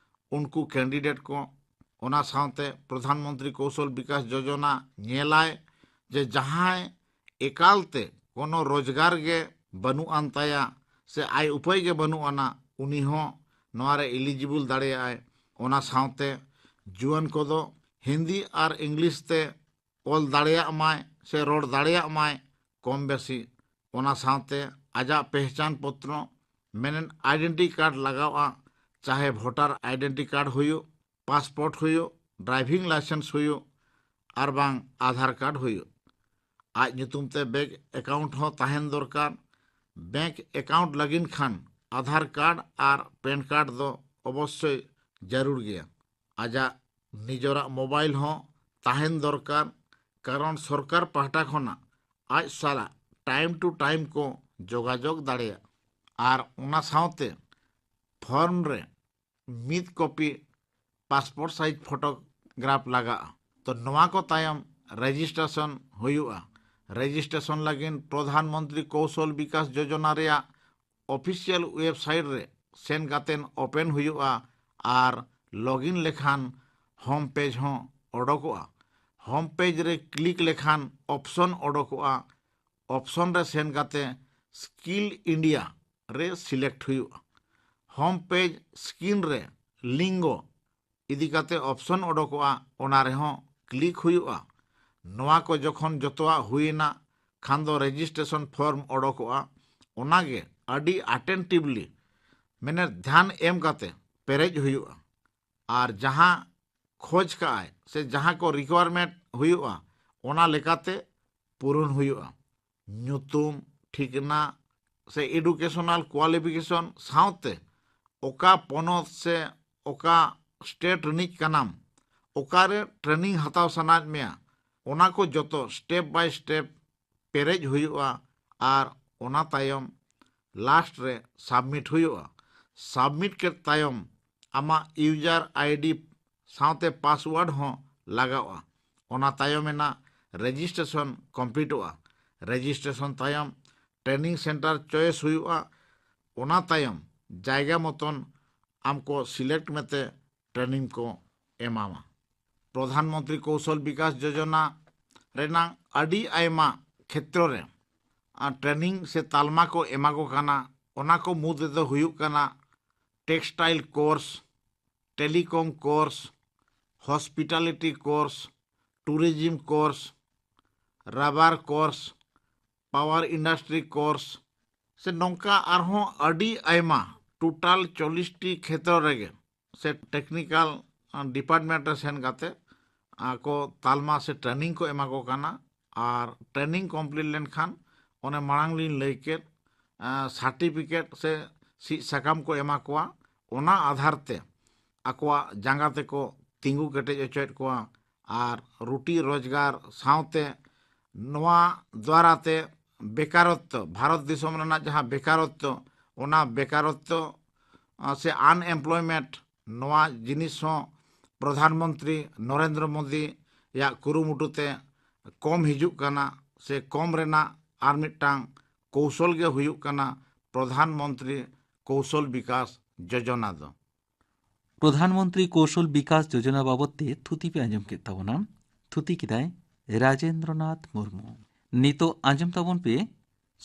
ᱩᱱᱠᱩ ᱠᱮᱱᱰᱤᱰᱮᱴ ᱠᱚ᱾ ᱚᱱᱟ ᱥᱟᱶᱛᱮ ᱯᱨᱚᱫᱷᱟᱱ ᱢᱚᱱᱛᱨᱤ ᱠᱳᱣᱥᱚᱞ ᱵᱤᱠᱟᱥ ᱡᱳᱡᱚᱱᱟ ᱧᱮᱞᱟᱭ ᱡᱮ ᱡᱟᱦᱟᱸᱭ ᱮᱠᱟᱞ ᱛᱮ ᱠᱳᱱᱳ ᱨᱳᱡᱽᱜᱟᱨ ᱜᱮ ᱵᱟᱹᱱᱩᱜ ᱟᱱ ᱛᱟᱭᱟ ᱥᱮ ᱟᱭ ᱩᱯᱟᱹᱭ ᱜᱮ ᱵᱟᱹᱱᱩᱜ ᱟᱱᱟ, ᱩᱱᱤ ᱦᱚᱸ ᱱᱚᱣᱟ ᱨᱮ ᱮᱞᱤᱡᱤᱵᱚᱞ ᱫᱟᱲᱮᱭᱟᱜᱼᱟᱭ᱾ ᱚᱱᱟ ᱥᱟᱶᱛᱮ ᱡᱩᱣᱟᱹᱱ ᱠᱚᱫᱚ ᱦᱤᱱᱫᱤ ᱟᱨ ᱤᱝᱞᱤᱥ ᱛᱮ ᱚᱞ ᱫᱟᱲᱮᱭᱟᱜ ᱢᱟᱭ ᱥᱮ ᱨᱚᱲ ᱫᱟᱲᱮᱭᱟᱜ ᱢᱟᱭ ᱠᱚᱢ ᱵᱮᱥᱤ᱾ ᱚᱱᱟ ᱥᱟᱶᱛᱮ ᱟᱡᱟᱜ ᱯᱮᱦᱪᱟᱱ ᱯᱚᱛᱨᱚ ᱢᱮᱱᱮᱫ ᱟᱭᱰᱮᱱᱴᱤ ᱠᱟᱨᱰ ᱞᱟᱜᱟᱣᱼᱟ, ᱪᱟᱦᱮ ᱵᱷᱳᱴᱟᱨ ᱟᱭᱰᱮᱱᱴᱤ ᱠᱟᱨᱰ ᱦᱩᱭᱩᱜ, ᱯᱟᱥᱯᱳᱨᱴ ᱦᱩᱭᱩᱜ, ᱰᱨᱟᱭᱵᱷᱤᱝ ᱞᱟᱭᱥᱮᱱᱥ ᱦᱩᱭᱩᱜ, ᱟᱨ ᱵᱟᱝ ᱟᱫᱷᱟᱨ ᱠᱟᱨᱰ ᱦᱩᱭᱩᱜ᱾ ᱟᱡ ᱧᱩᱛᱩᱢ ᱛᱮ ᱵᱮᱝᱠ ᱮᱠᱟᱣᱩᱱᱴ ᱦᱚᱸ ᱛᱟᱦᱮᱱ ᱫᱚᱨᱠᱟᱨ᱾ ᱵᱮᱝᱠ ᱮᱠᱟᱣᱩᱱᱴ ᱞᱟᱹᱜᱤᱫ ᱠᱷᱟᱱ ᱟᱫᱷᱟᱨ ᱠᱟᱨᱰ ᱟᱨ ᱯᱮᱱ ᱠᱟᱨᱰ ᱫᱚ ᱚᱵᱚᱥᱥᱳᱭ ᱡᱟᱹᱨᱩᱲ ᱜᱮᱭᱟ᱾ ᱟᱡᱟᱜ ᱱᱤᱡᱚᱨᱟᱜ ᱢᱳᱵᱟᱭᱤᱞ ᱦᱚᱸ ᱛᱟᱦᱮᱱ ᱫᱚᱨᱠᱟᱨ, ᱠᱟᱨᱚᱱ ᱥᱚᱨᱠᱟᱨ ᱯᱟᱦᱴᱟ ᱠᱷᱚᱱᱟᱜ ᱟᱡ ᱥᱟᱞᱟᱜ ᱴᱟᱭᱤᱢ ᱴᱩ ᱴᱟᱭᱤᱢ ᱠᱚ ᱡᱳᱜᱟᱡᱳᱜᱽ ᱫᱟᱲᱮᱭᱟᱜ᱾ ᱟᱨ ᱚᱱᱟ ᱥᱟᱶᱛᱮ ᱯᱷᱚᱨᱢ ᱨᱮ ᱢᱤᱫ ᱠᱚᱯᱤ ᱯᱟᱥᱯᱳᱨᱴ ᱥᱟᱭᱤᱡᱽ ᱯᱷᱳᱴᱳᱜᱨᱟᱯᱷ ᱞᱟᱜᱟᱜᱼᱟ᱾ ᱛᱚ ᱱᱚᱣᱟ ᱠᱚ ᱛᱟᱭᱚᱢ ᱨᱮᱡᱤᱥᱴᱨᱮᱥᱚᱱ ᱦᱩᱭᱩᱜᱼᱟ᱾ ᱨᱮᱡᱤᱥᱴᱨᱮᱥᱚᱱ ᱞᱟᱹᱜᱤᱫ ᱯᱨᱚᱫᱷᱟᱱ ᱢᱚᱱᱛᱨᱤ ᱠᱳᱣᱥᱚᱞ ᱵᱤᱠᱟᱥ ᱡᱳᱡᱚᱱᱟ ᱨᱮᱭᱟᱜ ᱚᱯᱷᱤᱥᱤᱭᱟᱞ ᱣᱮᱵᱥᱟᱭᱤᱴ ᱨᱮ ᱥᱮᱱ ᱠᱟᱛᱮ ᱳᱯᱮᱱ ᱦᱩᱭᱩᱜᱼᱟ ᱟᱨ ᱞᱚᱜᱤᱱ ᱞᱮᱠᱷᱟᱱ ᱦᱳᱢ ᱯᱮᱡᱽ ᱦᱚᱸ ᱚᱰᱚᱠᱚᱜᱼᱟ᱾ ᱦᱳᱢ ᱯᱮᱡᱽ ᱨᱮ ᱠᱞᱤᱠ ᱞᱮᱠᱷᱟᱱ ᱚᱯᱥᱚᱱ ᱚᱰᱚᱠᱚᱜᱼᱟ᱾ ᱚᱯᱥᱚᱱ ᱨᱮ ᱥᱮᱱ ᱠᱟᱛᱮ ᱥᱠᱤᱞ ᱤᱱᱰᱤᱭᱟ ᱨᱮ ᱥᱤᱞᱮᱠᱴ ᱦᱩᱭᱩᱜᱼᱟ᱾ ᱦᱳᱢ ᱯᱮᱡᱽ ᱥᱠᱤᱱ ᱨᱮ ᱞᱤᱝᱜᱚ ᱤᱫᱤ ᱠᱟᱛᱮ ᱚᱯᱥᱚᱱ ᱚᱰᱚᱠᱚᱜᱼᱟ, ᱚᱱᱟ ᱨᱮᱦᱚᱸ ᱠᱞᱤᱠ ᱦᱩᱭᱩᱜᱼᱟ᱾ ᱱᱚᱣᱟ ᱠᱚ ᱡᱚᱠᱷᱚᱱ ᱡᱚᱛᱚᱣᱟᱜ ᱦᱩᱭᱮᱱᱟ ᱠᱷᱟᱱ ᱫᱚ ᱨᱮᱡᱤᱥᱴᱨᱮᱥᱚᱱ ᱯᱷᱚᱨᱢ ᱚᱰᱚᱠᱚᱜᱼᱟ᱾ ᱚᱱᱟᱜᱮ ᱟᱹᱰᱤ ᱟᱴᱮᱱᱴᱤᱵᱷᱞᱤ, ᱢᱟᱱᱮ ᱫᱷᱮᱭᱟᱱ ᱮᱢ ᱠᱟᱛᱮ ᱯᱮᱨᱮᱡ ᱦᱩᱭᱩᱜᱼᱟ᱾ ᱟᱨ ᱡᱟᱦᱟᱸ ᱠᱷᱚᱡᱽ ᱠᱟᱜᱼᱟᱭ ᱥᱮ ᱡᱟᱦᱟᱸ ᱠᱚ ᱨᱤᱠᱣᱟᱨᱢᱮᱱᱴ ᱦᱩᱭᱩᱜᱼᱟ, ᱚᱱᱟ ᱞᱮᱠᱟᱛᱮ ᱯᱩᱨᱩᱱ ᱦᱩᱭᱩᱜᱼᱟ᱾ ᱧᱩᱛᱩᱢ, ᱴᱷᱤᱠᱱᱟ ᱥᱮ ᱮᱰᱩᱠᱮᱥᱚᱱᱟᱞ ᱠᱳᱣᱟᱞᱤᱯᱷᱤᱠᱮᱥᱚᱱ ᱥᱟᱶᱛᱮ ᱚᱠᱟ ᱯᱚᱱᱚᱛ ᱥᱮ ᱚᱠᱟ ᱥᱴᱮᱴ ᱨᱤᱱᱤᱡ ᱠᱟᱱᱟᱢ, ᱚᱠᱟᱨᱮ ᱴᱨᱮᱱᱤᱝ ᱦᱟᱛᱟᱣ ᱥᱟᱱᱟᱭᱮᱫ ᱢᱮᱭᱟ, ᱚᱱᱟ ᱠᱚ ᱡᱚᱛᱚ ᱥᱴᱮᱯ ᱵᱟᱭ ᱥᱴᱮᱯ ᱯᱮᱨᱮᱡ ᱦᱩᱭᱩᱜᱼᱟ ᱟᱨ ᱚᱱᱟ ᱛᱟᱭᱚᱢ ᱞᱟᱥᱴ ᱨᱮ ᱥᱟᱵᱢᱤᱴ ᱦᱩᱭᱩᱜᱼᱟ᱾ ᱥᱟᱵᱢᱤᱴ ᱠᱮᱫ ᱛᱟᱭᱚᱢ ᱟᱢᱟᱜ ᱤᱭᱩᱡᱟᱨ ᱟᱭᱰᱤ ᱥᱟᱶᱛᱮ ᱯᱟᱥᱣᱟᱨᱰ ᱦᱚᱸ ᱞᱟᱜᱟᱜᱼᱟ᱾ ᱚᱱᱟ ᱛᱟᱭᱚᱢ ᱮᱱᱟ ᱨᱮᱡᱤᱥᱴᱨᱮᱥᱚᱱ ᱠᱚᱢᱯᱞᱤᱴᱚᱜᱼᱟ᱾ ᱨᱮᱡᱤᱥᱴᱨᱮᱥᱚᱱ ᱛᱟᱭᱚᱢ ᱴᱨᱮᱱᱤᱝ ᱥᱮᱱᱴᱟᱨ ᱪᱚᱭᱮᱥ ᱦᱩᱭᱩᱜᱼᱟ᱾ ᱚᱱᱟ ᱛᱟᱭᱚᱢ ᱡᱟᱭᱜᱟ ᱢᱚᱛᱚᱱ ᱟᱢ ᱠᱚ ᱥᱤᱞᱮᱠᱴ ᱢᱮᱛᱮ ᱴᱨᱮᱱᱤᱝ ᱠᱚ ᱮᱢᱟᱢᱟ᱾ ᱯᱨᱚᱫᱷᱟᱱ ᱢᱚᱱᱛᱨᱤ ᱠᱳᱣᱥᱚᱞ ᱵᱤᱠᱟᱥ ᱡᱳᱡᱚᱱᱟ ᱨᱮᱱᱟᱜ ᱟᱹᱰᱤ ᱟᱭᱢᱟ ᱠᱷᱮᱛᱨᱚ ᱨᱮ ᱟᱨ ᱴᱨᱮᱱᱤᱝ ᱥᱮ ᱛᱟᱞᱢᱟ ᱠᱚ ᱮᱢᱟ ᱠᱚ ᱠᱟᱱᱟ᱾ ᱚᱱᱟ ᱠᱚ ᱢᱩᱫᱽ ᱨᱮᱫᱚ ᱦᱩᱭᱩᱜ ᱠᱟᱱᱟ textile course, telecom course, hospitality course, tourism course, rubber course, power industry course, ᱥᱮ ᱱᱚᱝᱠᱟ ᱟᱨᱦᱚᱸ ᱟᱹᱰᱤ ᱟᱭᱢᱟ, ᱴᱳᱴᱟᱞ ᱪᱚᱞᱞᱤᱥ ᱴᱤ ᱠᱷᱮᱛᱨᱚ ᱨᱮᱜᱮ ᱥᱮ ᱴᱮᱠᱱᱤᱠᱟᱞ ᱰᱤᱯᱟᱨᱴᱢᱮᱱᱴ ᱨᱮ ᱥᱮᱱ ᱠᱟᱛᱮ ᱟᱠᱚ ᱛᱟᱞᱢᱟ ᱥᱮ ᱴᱨᱮᱱᱤᱝ ᱠᱚ ᱮᱢᱟ ᱠᱚ ᱠᱟᱱᱟ᱾ ᱟᱨ ᱴᱨᱮᱱᱤᱝ ᱠᱚᱢᱯᱞᱤᱴ ᱞᱮᱱᱠᱷᱟᱱ ᱚᱱᱮ ᱢᱟᱲᱟᱝ ᱞᱤᱧ ᱞᱟᱹᱭ ᱠᱮᱫ, ᱥᱟᱨᱴᱤᱯᱷᱤᱠᱮᱴ ᱥᱮ ᱥᱤᱫ ᱥᱟᱠᱟᱢ ᱠᱚ ᱮᱢᱟ ᱠᱚᱣᱟ᱾ ᱚᱱᱟ ᱟᱫᱷᱟᱨ ᱛᱮ ᱟᱠᱚᱣᱟᱜ ᱡᱟᱸᱜᱟ ᱛᱮᱠᱚ ᱛᱤᱸᱜᱩ ᱠᱮᱴᱮᱡ ᱦᱚᱪᱚᱭᱮᱫ ᱠᱚᱣᱟ ᱟᱨ ᱨᱩᱴᱤ ᱨᱳᱡᱽᱜᱟᱨ ᱥᱟᱶᱛᱮ ᱱᱚᱣᱟ ᱫᱣᱟᱨᱟ ᱛᱮ ᱵᱮᱠᱟᱨᱚᱛᱛᱚ, ᱵᱷᱟᱨᱚᱛ ᱫᱤᱥᱚᱢ ᱨᱮᱱᱟᱜ ᱡᱟᱦᱟᱸ ᱵᱮᱠᱟᱨᱚᱛᱛᱚ, ᱚᱱᱟ ᱵᱮᱠᱟᱨᱚᱛᱛᱚ, ᱟᱸ, ᱥᱮ ᱟᱱᱮᱢᱯᱞᱚᱭᱢᱮᱱᱴ, ᱱᱚᱣᱟ ᱡᱤᱱᱤᱥ ᱦᱚᱸ ᱯᱨᱚᱫᱷᱟᱱ ᱢᱚᱱᱛᱨᱤ ᱱᱚᱨᱮᱱᱫᱨᱚ ᱢᱳᱫᱤᱭᱟᱜ ᱠᱩᱨᱩᱢᱩᱴᱩ ᱛᱮ ᱠᱚᱢ ᱦᱤᱡᱩᱜ ᱠᱟᱱᱟ᱾ ᱥᱮ ᱠᱚᱢ ᱨᱮᱱᱟᱜ ᱟᱨ ᱢᱤᱫᱴᱟᱝ ᱠᱳᱣᱥᱚᱞ ᱜᱮ ᱦᱩᱭᱩᱜ ᱠᱟᱱᱟ ᱯᱨᱚᱫᱷᱟᱱ ᱢᱚᱱᱛᱨᱤ ᱠᱳᱣᱥᱚᱞ ᱵᱤᱠᱟᱥ ᱡᱳᱡᱚᱱᱟ ᱫᱚ᱾ ᱯᱨᱚᱫᱷᱟᱱ ᱢᱚᱱᱛᱨᱤ ᱠᱳᱣᱥᱚᱞ ᱵᱤᱠᱟᱥ ᱡᱳᱡᱚᱱᱟ ᱵᱟᱵᱚᱛ ᱛᱮ ᱛᱷᱩᱛᱤ ᱯᱮ ᱟᱸᱡᱚᱢ ᱠᱮᱫ ᱛᱟᱵᱚᱱᱟ᱾ ᱛᱷᱩᱛᱤ ᱠᱮᱫᱟᱭ ᱨᱟᱡᱮᱱᱫᱨᱚᱱᱟᱛᱷ ᱢᱩᱨᱢᱩ᱾ ᱱᱤᱛᱚᱜ ᱟᱸᱡᱚᱢ ᱛᱟᱵᱚᱱ ᱯᱮ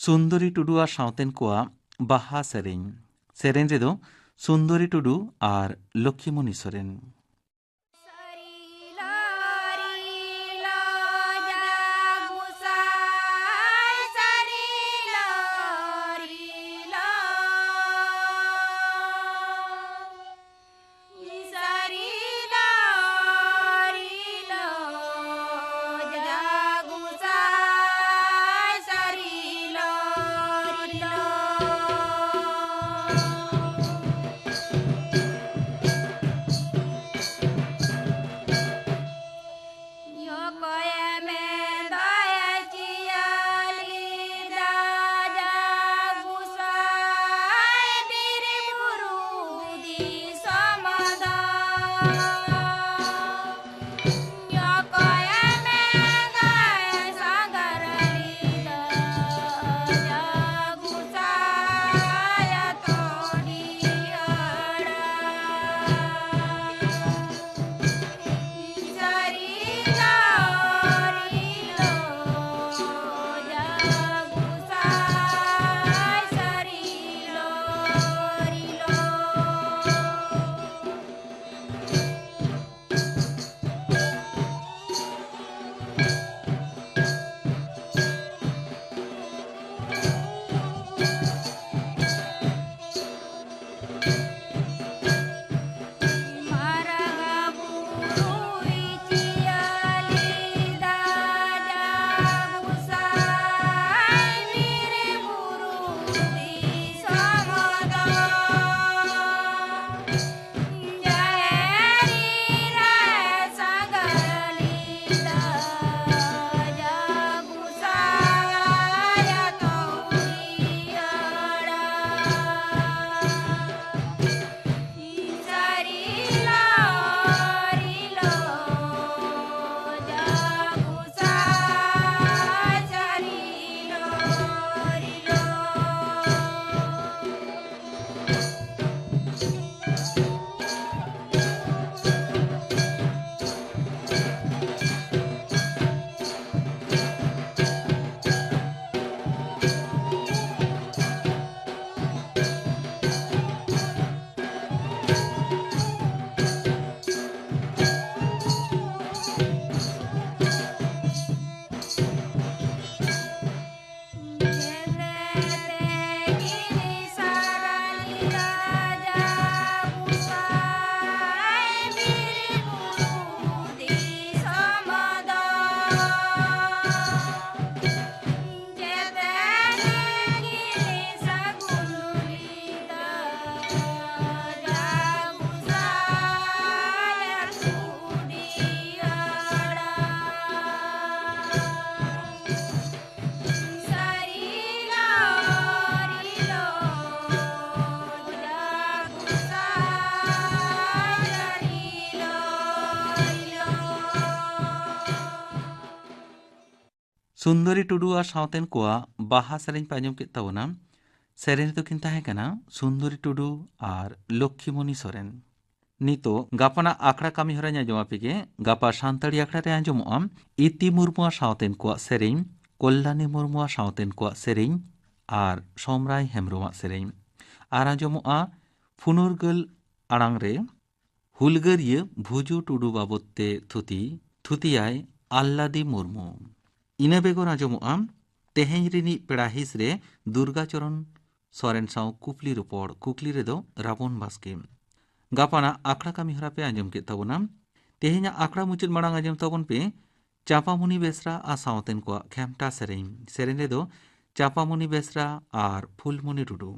ᱥᱩᱱᱫᱚᱨᱤ ᱴᱩᱰᱩ ᱟᱨ ᱥᱟᱶᱛᱮᱱ ᱠᱚᱣᱟᱜ ᱵᱟᱦᱟ ᱥᱮᱨᱮᱧ᱾ ᱥᱮᱨᱮᱧ ᱨᱮᱫᱚ ᱥᱩᱱᱫᱚᱨᱤ ᱴᱩᱰᱩ ᱟᱨ ᱞᱚᱠᱠᱷᱤᱢᱚᱱᱤ ᱥᱚᱨᱮᱱ᱾ ᱥᱩᱱᱫᱚᱨᱤ ᱴᱩᱰᱩ ᱟᱨ ᱥᱟᱶᱛᱮᱱ ᱠᱚᱣᱟᱜ ᱵᱟᱦᱟ ᱥᱮᱨᱮᱧ ᱯᱮ ᱟᱸᱡᱚᱢ ᱠᱮᱫ ᱛᱟᱵᱚᱱᱟ᱾ ᱥᱮᱨᱮᱧ ᱨᱮᱫᱚ ᱠᱤᱱ ᱛᱟᱦᱮᱸ ᱠᱟᱱᱟ ᱥᱩᱱᱫᱚᱨᱤ ᱴᱩᱰᱩ ᱟᱨ ᱞᱚᱠᱠᱷᱤᱢᱚᱱᱤ ᱥᱚᱨᱮᱱ᱾ ᱱᱤᱛᱚᱜ ᱜᱟᱯᱟᱱᱟᱜ ᱟᱠᱷᱲᱟ ᱠᱟᱹᱢᱤ ᱦᱚᱨᱟᱧ ᱟᱸᱡᱚᱢ ᱟᱯᱮ ᱜᱮ᱾ ᱜᱟᱯᱟ ᱥᱟᱱᱛᱟᱲᱤ ᱟᱠᱷᱲᱟ ᱨᱮ ᱟᱸᱡᱚᱢᱚᱜᱼᱟ ᱤᱛᱤ ᱢᱩᱨᱢᱩ ᱟᱨ ᱥᱟᱶᱛᱮᱱ ᱠᱚᱣᱟᱜ ᱥᱮᱨᱮᱧ, ᱠᱚᱞᱞᱟᱱᱤ ᱢᱩᱨᱢᱩ ᱟᱨ ᱥᱟᱶᱛᱮᱱ ᱠᱚᱣᱟᱜ ᱥᱮᱨᱮᱧ ᱟᱨ ᱥᱚᱢᱨᱟᱭ ᱦᱮᱢᱵᱽᱨᱚᱢᱟᱜ ᱥᱮᱨᱮᱧ᱾ ᱟᱨ ᱟᱸᱡᱚᱢᱚᱜᱼᱟ ᱯᱷᱩᱱᱩᱨᱜᱟᱹᱞ ᱟᱲᱟᱝ ᱨᱮ ᱦᱩᱞᱜᱟᱹᱨᱤᱭᱟᱹ ᱵᱷᱩᱡᱩ ᱴᱩᱰᱩ ᱵᱟᱵᱚᱫ ᱛᱮ ᱛᱷᱩᱛᱤ, ᱛᱷᱩᱛᱤᱭᱟᱭ ᱟᱞᱞᱟᱫᱤ ᱢᱩᱨᱢᱩ᱾ ᱤᱱᱟᱹ ᱵᱮᱜᱚᱨ ᱟᱸᱡᱚᱢᱚᱜᱼᱟ ᱛᱮᱦᱮᱧ ᱨᱤᱱᱤᱡ ᱯᱮᱲᱟ ᱦᱤᱸᱥ ᱨᱮ ᱫᱩᱨᱜᱟᱪᱚᱨᱚᱱ ᱥᱚᱨᱮᱱ ᱥᱟᱶ ᱠᱩᱠᱞᱤ ᱨᱚᱯᱚᱲ, ᱠᱩᱠᱞᱤ ᱨᱮᱫᱚ ᱨᱟᱵᱚᱱ ᱵᱟᱥᱠᱮ᱾ ᱜᱟᱯᱟᱱᱟᱜ ᱟᱠᱷᱲᱟ ᱠᱟᱹᱢᱤ ᱦᱚᱨᱟ ᱯᱮ ᱟᱸᱡᱚᱢ ᱠᱮᱫ ᱛᱟᱵᱚᱱᱟ᱾ ᱛᱮᱦᱮᱧᱟᱜ ᱟᱠᱷᱲᱟ ᱢᱩᱪᱟᱹᱫ ᱢᱟᱲᱟᱝ ᱟᱸᱡᱚᱢ ᱛᱟᱵᱚᱱ ᱯᱮ ᱪᱟᱸᱯᱟᱢᱩᱱᱤ ᱵᱮᱥᱨᱟ ᱟᱨ ᱥᱟᱶᱛᱮᱱ ᱠᱚᱣᱟᱜ ᱠᱷᱮᱢᱴᱟ ᱥᱮᱨᱮᱧ᱾ ᱥᱮᱨᱮᱧ ᱨᱮᱫᱚ ᱪᱟᱸᱯᱟᱢᱩᱱᱤ ᱵᱮᱥᱨᱟ ᱟᱨ ᱯᱷᱩᱞᱢᱩᱱᱤ ᱴᱩᱰᱩ᱾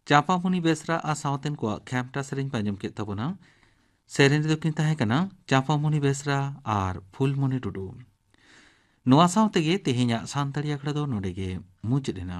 ᱪᱟᱸᱯᱟᱢᱩᱱᱤ ᱵᱮᱥᱨᱟ ᱟᱨ ᱥᱟᱶᱛᱮᱱ ᱠᱚᱣᱟᱜ ᱠᱷᱮᱢᱴᱟ ᱥᱮᱨᱮᱧ ᱯᱮ ᱟᱸᱡᱚᱢ ᱠᱮᱫ ᱛᱟᱵᱚᱱᱟ᱾ ᱥᱮᱨᱮᱧ ᱨᱮᱫᱚ ᱠᱤᱱ ᱛᱟᱦᱮᱸ ᱠᱟᱱᱟ ᱪᱟᱸᱯᱟᱢᱩᱱᱤ ᱵᱮᱥᱨᱟ ᱟᱨ ᱯᱷᱩᱞᱢᱩᱱᱤ ᱴᱩᱰᱩ᱾ ᱱᱚᱣᱟ ᱥᱟᱶ ᱛᱮᱜᱮ ᱛᱮᱦᱮᱧᱟᱜ ᱥᱟᱱᱛᱟᱲᱤ ᱟᱠᱷᱲᱟ ᱫᱚ ᱱᱚᱰᱮ ᱜᱮ ᱢᱩᱪᱟᱹᱫ ᱮᱱᱟ᱾